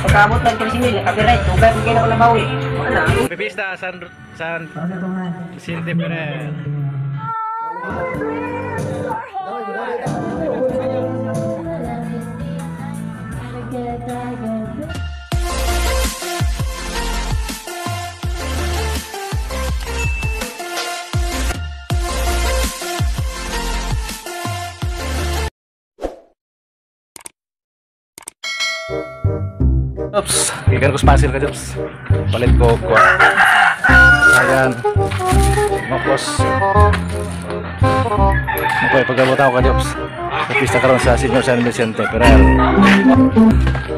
Pagkaabot ng 13,000, copyright, dugay ko kaya ako nabawi. Wala. Pipista San San Vicente Ferrer. Oops, gikan ko spasil ka Jobs. Palit ko ko. Ayan. Mapos. Okay, pagabot ako ka Jobs. Sa pista karon sa Senior San Vicente Ferrer.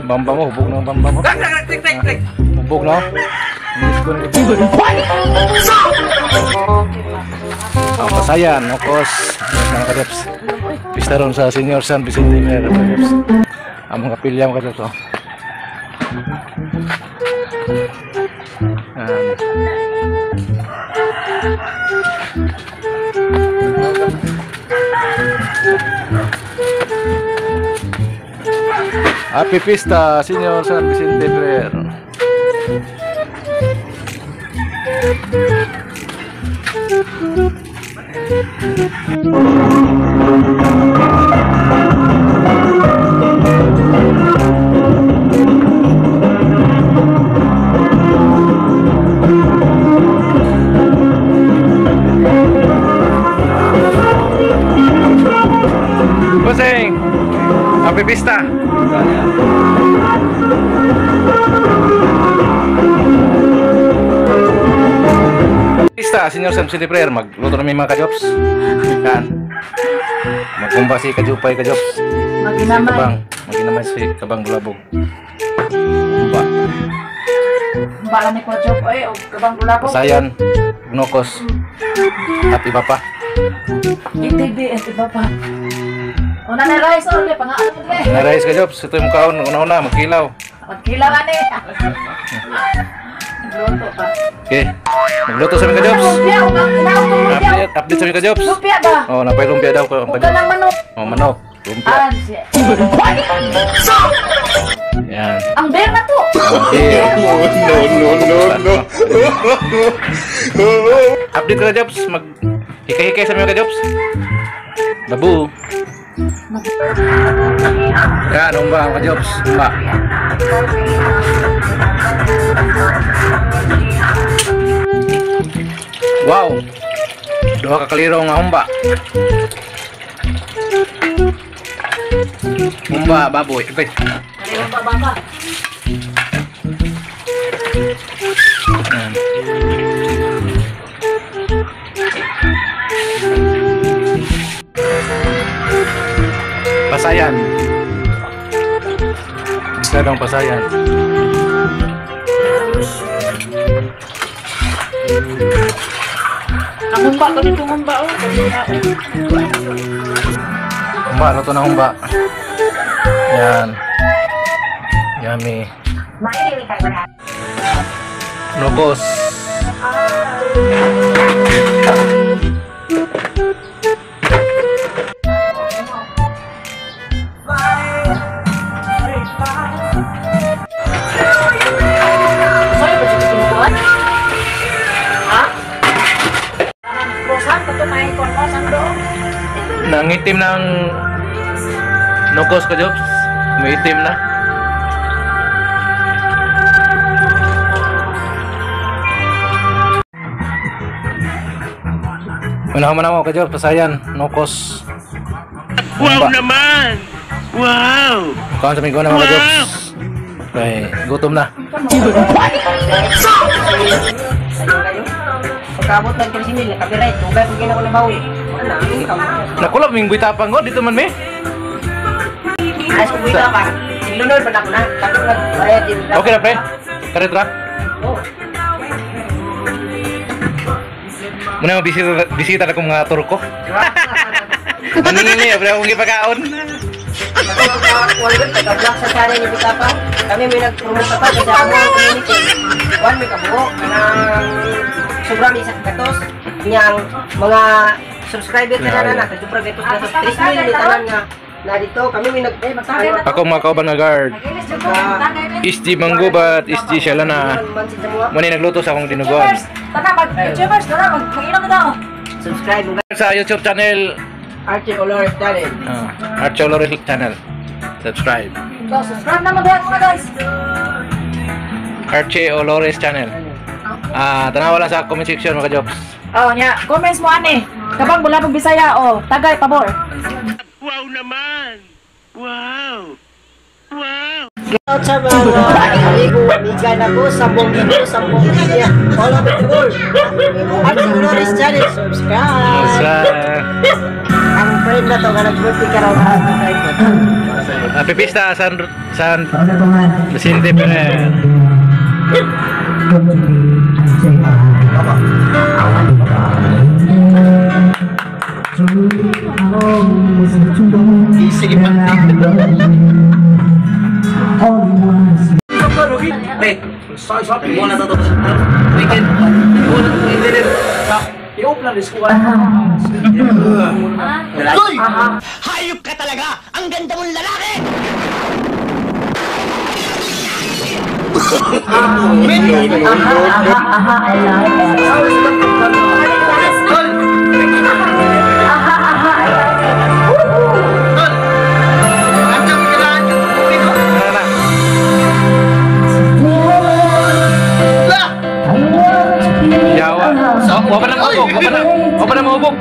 Bamba mo, hubog na ang bamba mo. Hubog no? Miss ko na ang pasayan, nokos. Mga ka Jobs. Pista ron sa Senior San Vicente Ferrer ka Jobs. Ang mga kapilya mga ka Jobs. Oh. Happy Pista, Senior San Vicente Ferrer. Busing! Happy Pista! Pista, Senior San Vicente Ferrer. Magluto namin mga kajops. Yan. Magkumba si Kajupay kajops. Maginamay. Kabang. Maginamay si Kabang Bulabog. Kumba. Kumba lang ni Kajop. Ay, o Kabang Bulabog. Pasayan. Gnokos. At iba pa. ETB at iba pa. Una na rice, oh, pangaan mo dre. Na rice kajops. Ito yung mukhaon. Una-una, magkilaw. Magkilaw ani. Magluto pa. Okay. Magluto sa mga kajops. Lumpia, Update, update sa mga kajops. Lumpia ba? Oh, napay lumpia daw ko. Huwag ka ng manok. Oh, manok. Lumpia. Ah, yan. Ang beer na to. Okay. No, no, no, no. Update ka kajops. Mag hikay-hikay sa mga kajops. Babu. Yan, umba ang kajops. Umba. Wow. Duha ka kaliro nga humba. Humba baboy. Okay. Humba baba. Yan. Pasayan. Isa daw pasayan. Ang humba ko dito humba oh. Humba, luto na humba. Yan. Yummy. Nogos. Nangitim ng nogos ka Jobs. Umiitim na. Unahan mo ka Jobs, pasayan, nokos. Wow naman! Wow! Kaon sa minggo na mga Jobs. Okay, gutom na. Pagkaabot ng 13,000, copyright, dugay ko kaya ako nabawi. Wala. Nakulap ming buitapang ko dito man me. Ay, kung buitapang, lunod pa na ako na. Okay na pre. Karet ra. Oh. Muna bisita bisita na akong mga Turko. Maningin niya pre akong gipakaon. Wala nag-block sa channel ni Buitapang. Kami may nag-promote pa kasi ako ang community. One may kabuo ng sobrang isa katos niyang mga subscriber tanan na kadupra gatos gatos 3,000 ni tanan nga Na dito kami may nag Eh, magtagay na to. Ako mga kauban nga guard. Nag-ilis jud ko, magtagay na. Isdi manggubat, isdi siya na. Muna nagluto sa akong dinuguan. YouTubers, tara mag YouTubers, tara mag mag-inom na daw. Subscribe mo Sa YouTube channel, Archie Olores Channel. Archie Olores Channel. Subscribe. So, subscribe na mo mga guys. Archie Olores Channel. Tanawa lang sa comment section mga jobs. Oh, nya, comments mo ani. Kabang mula pong Bisaya oh, tagay pabor. Wow naman! Wow! Wow! Out sa mga amigo, amiga na ko sa buong mundo, sa buong dunya. All over the world. Archie Olores Channel, subscribe. Sa Ang friend na to nga nag-birthday karon ang tripod. Happy Pista San San Vicente Ferrer. Hayop ka talaga! Ang ganda mong lalaki! Yawa. Oh, wa pa na mahubog, wa pa na. Wa pa na mahubog.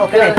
Okay.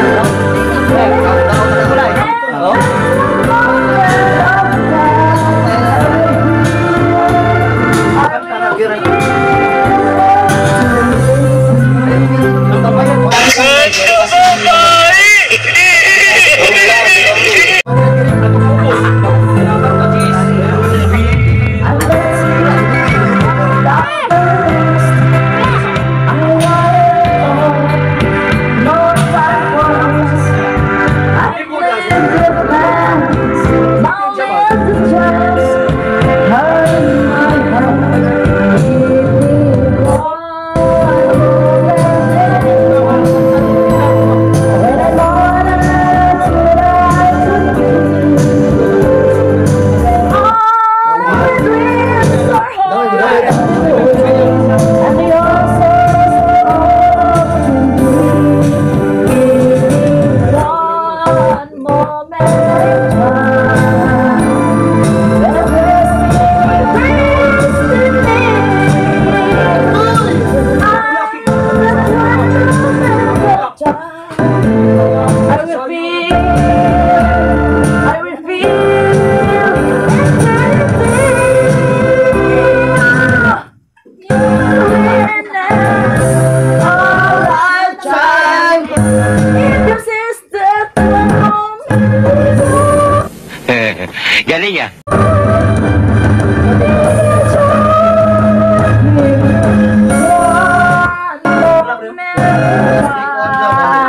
Galing ah!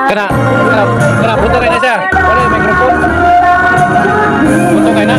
Kana, kana, kana, puto kay na siya. Wala yung microphone. Puto kay na.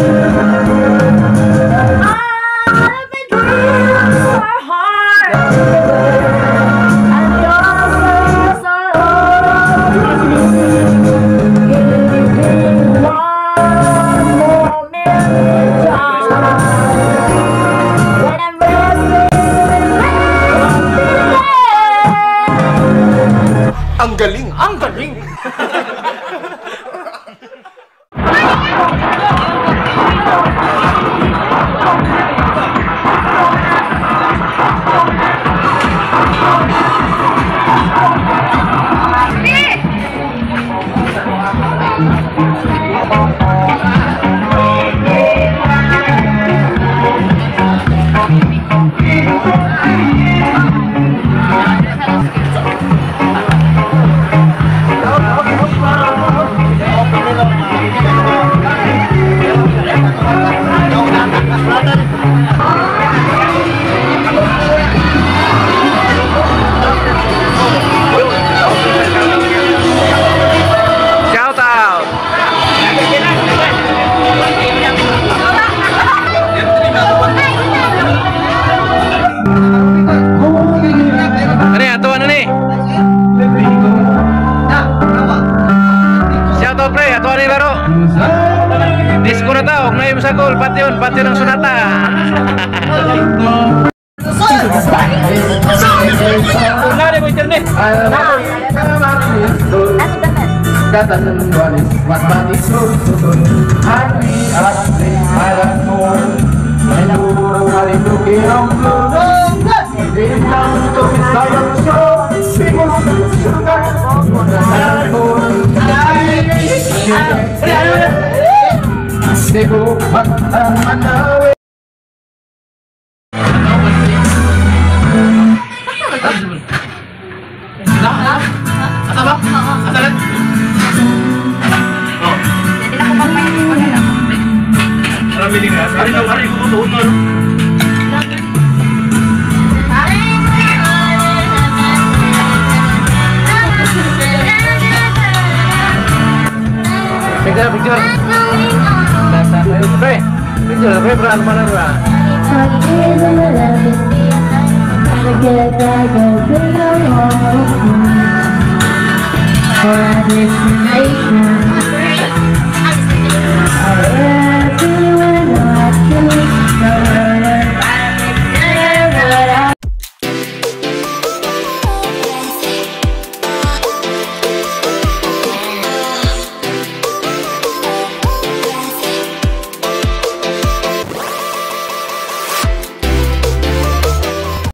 Tol, pati yun, pati yun ang Sonata. Wala rin mo internet. Picture, picture. Pre, picture, pre, pre, ano man na.